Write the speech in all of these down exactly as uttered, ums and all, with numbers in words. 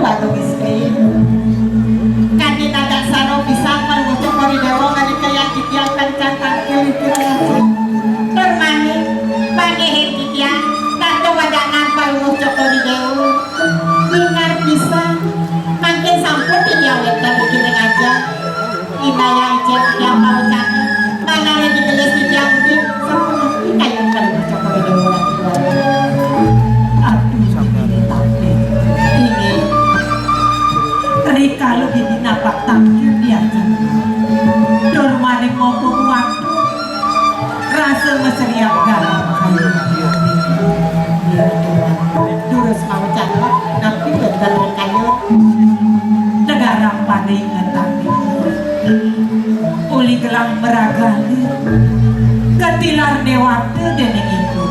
Aduh, Gusti. Kadi nadaksana pisan Palungguh Cokor I Déwa nalika yang titiang kancan tangkil iki. Tur maning, panggihin titiang, Ratu Wadanan Palungguh Cokor I Déwa. Lingar pisan, mangkin sampun titiang wénten dikiring aja. Inayang icén titiang pawécangan, manahé digelis titiang ugi, sapunapi kayun Palungguh Cokor I Déwa. Aduh, ini tapi. Ini. Rikala bibi napak tangkil diajak. Dur maring ngomong waktu. Rasa maseriak dalam kayu. Durus mawecana, napi wénten ring kayu. Negara pada ingetang. Uli gelah meragala. Katilar déwata déning ibu.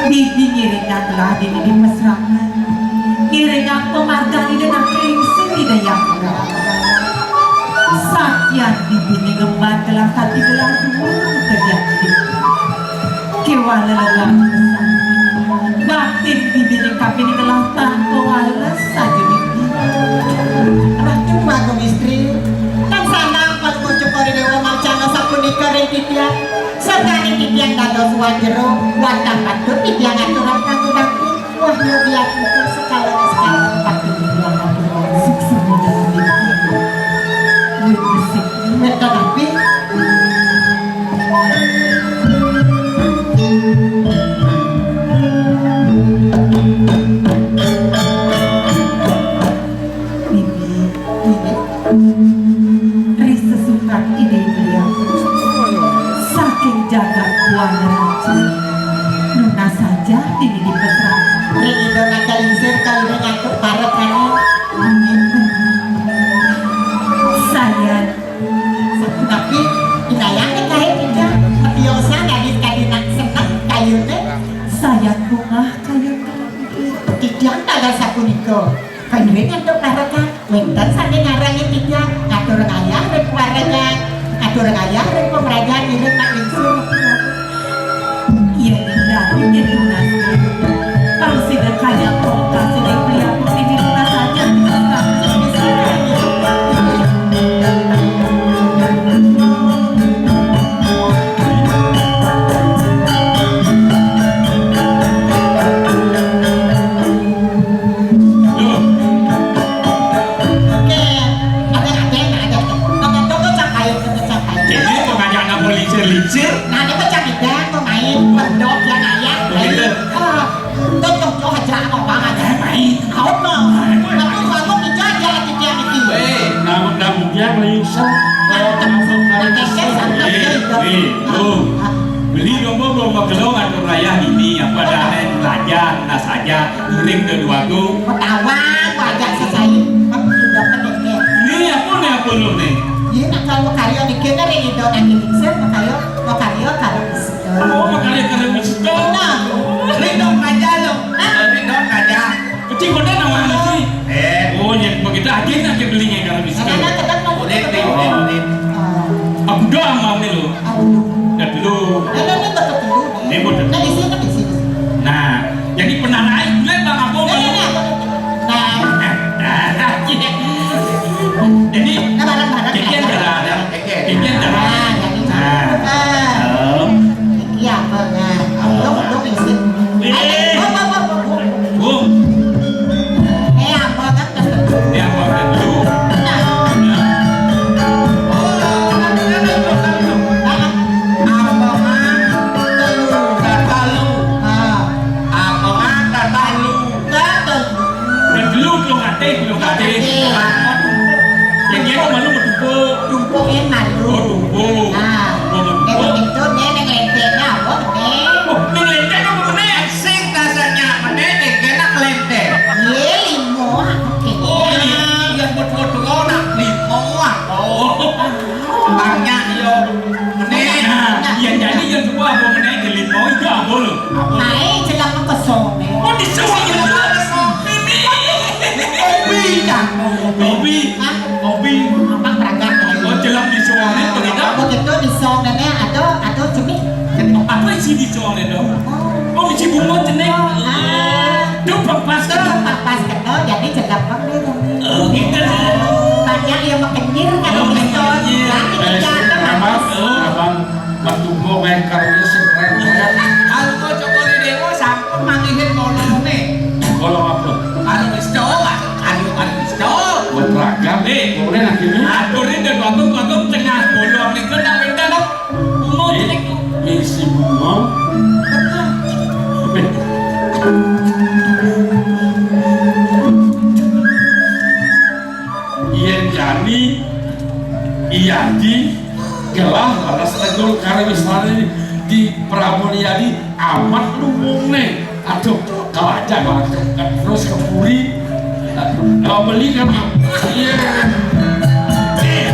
Bibi ngiringang gelah dini di mesrangan. Ngiringang pamargan Ida Naké Lingsir Ida Hyang Widi. Sakian bibiné ngemban gelah kanti gelah duur, tegian ibu. Kéwala lega pisan. Batin bibiné kapining gelah tanpa wales saja bibi. Ratu Agung Istri, tan sandang Palungguh Cokor I Déwa mawecana sapunika ring titiang. Sautaning titiang dados wajra, wantah patut titiang aturang kanggo bakti. Wah, ya biar itu sekali sekali bakti titiang aturang. Suksma dalam hidup. Wit besik. Wit tetapi. Bibi, Bibi. Ri sesukan Ida Hyang Widi. Saking jagat Buana Raja. Nunas saja dini di mesra. Ring Ida Naké Lingsir kaliring antuk parekané. Sayan. Sapunapi inayang ning kaé tiga. Matiosan dadi kadinak seneng kayuné. Sayan bungah kayun. Titiang taler sapunika. Kairing antuk parekan, wénten sané ngarangin titiang, ngatur ngayah ring parekan, ngatur ngayah ring pamrajan iring nak lingsir. Yén dadi yen tunas, pang sida kaya kongkas ring priamu sing tunas saja. Oké, ada, ada, ada. Tunggu, tunggu, sampai, tunggu, sampai. Jadi, mau ngajak anak mau lincir-lincir? Nah, dia macam itu, mau main, pendok, ya, nak, ya. Begitu. Ah, tuh, tuh, tuh, aja, mau banget. Eh, main. Out, mau. Tapi, aku, aku, itu aja, hati dia, gitu. Eh, namun, namun, dia melincir. Mantap. Kalau, kalau, kalau, Pakai ses, mantap, eh, gitu. Eh, tuh. Ah. Beli domba, domba kelong, atau raya ini, apa, ada, eh, belajar, nah, saja. Uring da duago. Ketawa, ku ajak sesai. Kan udah pendek deh. Ini apa nih, apa lu nih? Iya, nak kalau mau karya nih, kita nih, Indo, nanti lingsir, mau karya, mau karya, karya di situ. Oh, mau karya, karya di situ. Nah. Ridho aja lo. Hah? Ridho aja. Kecil kode nama anak sih. Eh. Oh, yang begitu aja nak belinya karya di situ. Ada, ada, ada, ada. Udah, udah, udah, udah. Ah. Aku doang mau nih lo. Aku dulu. Udah dulu. Ini, ini betul dulu. Ini betul. Nah, di sini, di sini. Nah, jadi pernah naik, lihat Bang Apo. Nah, ini apa? Nah. Jadi, nah, barang-barang. Jadi, ada, ada. Jadi, ada. Nah, jadi. Nah. Nah. Em. Iya, apa? Nah. Apa? Dong, dong, di sini. Eh. Ayo, apa, apa, apa, apa? Bu. Eh, apa, kan? Eh, apa, kan? Dulu. Nah. Nah. Oh, kan, kan, kan, kan, kan. Apa, kan? Telu. Tatalu. Ah. Apa, kan? Tatalu. Tatalu. Dan dulu, belum ada, belum ada. Belum ada. Yang dia kok malu bertumpuk. Tumpuk yang malu. Oh, tumpuk. Nah. Oh, tumpuk. Yang begitu, dia yang ngelentek. Nah, apa, bener? Oh, yang ngelentek apa, bener? Sing rasanya meneh ning kena klente. Ye, limo, ah, oke. Oh, iya, yang buat-buat ora limo, ah. Oh. Banyak, yo. Meneh. Nah, iya, jadi yang dua apa meneh, di limo itu apa lo? Apa? Naik, jelang ke sone. Oh, di sini. Ini. Kopi, kan? Kopi. Hah? Kopi. Apa berangkat? Oh, jelang di sone, ternyata. Begitu di sone, ada, ada cumi. Apa isi di sone, dong? Oh. Oh, isi bunga, jenek. Ah. Duh, pas. Duh, pas, pas, kena, jadi Nih, boleh lagi nih. Aturnya dan waktu waktu tengah bolong itu nak minta dong. Bunga jelek tuh. Misi bunga. Yen jani iya di gelah balas tegul karo wis mari di Pramulyadi amat lumungne. Aduh, kau aja masuk terus ke puri. Kau beli kan? Iya. Eh,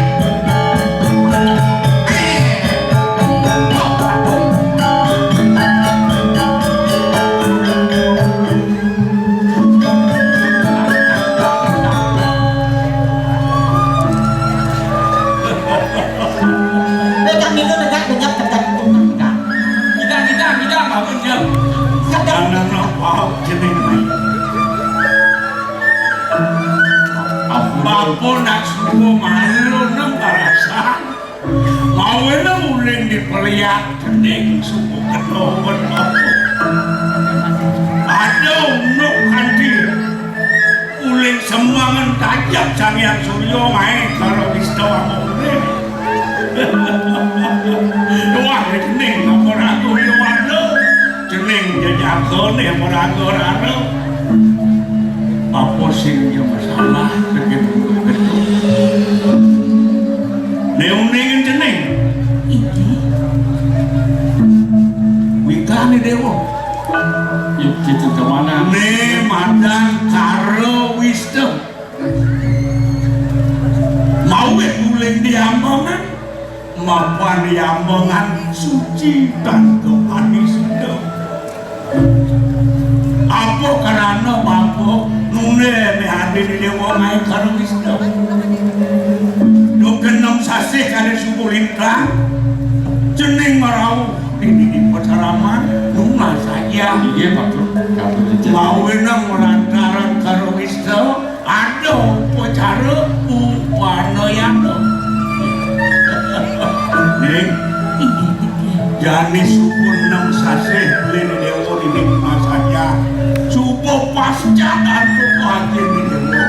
Kang Dino negak-negak tergantung, Kang. Kita, kita, kita bangun, Jam. Kadang anak apa jeneng mai? Apa nak suku malu nang barasa? Mau enak uling dipeliak dening suku kedongen. Ada unuk kanthi uling semangan tajak Sang Hyang Surya mae karo Wista amune. Wah, dening apa ragu ya waduh. Dening jejagone apa ragu raro. Apa sing ya masalah dening betul. Ne uning dening. Iki. Wikane dewa. Yuk kita kemana? Ne madan karo Wista. Mau uling diambongan, mapan diambongan suci tanpa panis. Apa karana bapa nune meh ade di dewa ngae karo Wista. Duh genem sasih kali suku lintang, jeneng merauh di, di, di pedalaman, nuna saja. Iya, Pak. Mau enang lantaran karo Wista, ada upacara upanayana. Ning, jani suku enam sasih lene dewa ini masaya. Subuh pasca antuk hati ini dewa.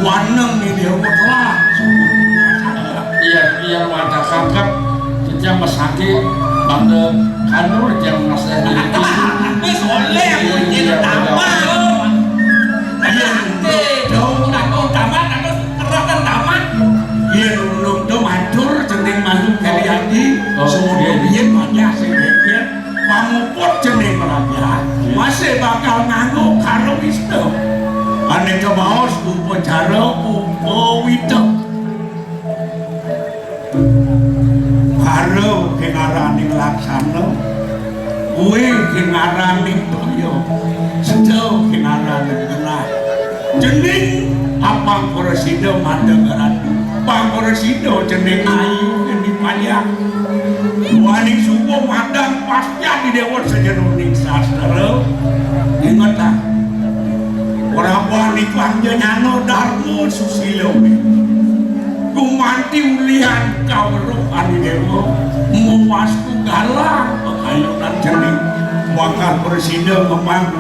Waneng ini dewa telah subuh masaya. Iya, iya, wadah kakak. Kita masake bangga kanur yang masaya. Wis oleh aku jadi tambah. Iya, jauh. Tamat, terus tamat. Yen ulun do matur jeneng Manuk Karyadi, oh, semua iya, biyen banyak sing geger, pamuput jeneng raja, iya, masih bakal nganggo karo Wista. Ane kebaos upacara upawita. Karo kenaraning laksana, kuwi kenaraning toya, seda kenaraning genah. Jeneng apang Prasida Madang Ratu. Pang Prasida jeneng ayu ing dipayang. Waning suku madang pasca di dewa sejeroning sastra. Ingetah. Ora wani panjenengan Darma Susila. Gumanti ulihan kaweruh ani dewa. Mewastu galang pekayunan jeneng. Wakal Prasida memang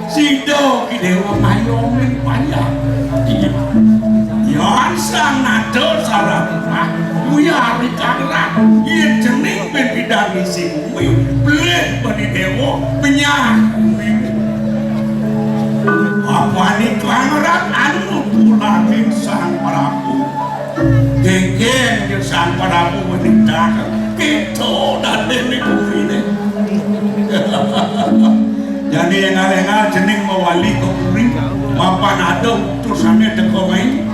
Sida ki dewa ngayomin panjang. Iya. Yan sang nada salah murah, kuwi ari kangrat. Yen jeneng ben bidang isi kuwi, bleh bani dewa penyah kuwi. Apane kangrat anu tulangin sang Prabu. Geger ya sang Prabu menindak. Kita dan dewi kuwi. Jane engal-engal jeneng mawali kok kuwi mapan ada utusane teko wae.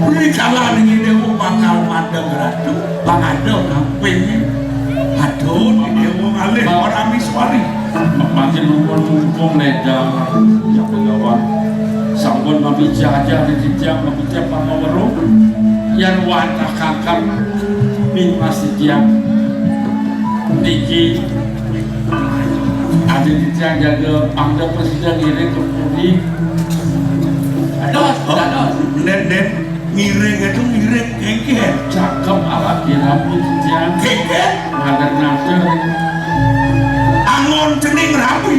Kuwi kalah ning dewa bakal madeng ratu, pangada namping. Aduh, dewa ngalih ora miswari. Makin mumpung-mumpung ledang ya pegawan. Sampun mabijak aja di titiang mabijak pangaweruh. Yan wantah kakang ning masih tiang. Niki ade titiang jaga pangda presiden ngiring ke puri. Aduh, aduh. Nen, nen, ngiring itu ngiring kengken. Cakep awak diramu titiang. Kengken? Ngader-ngader. Angon cening rapi.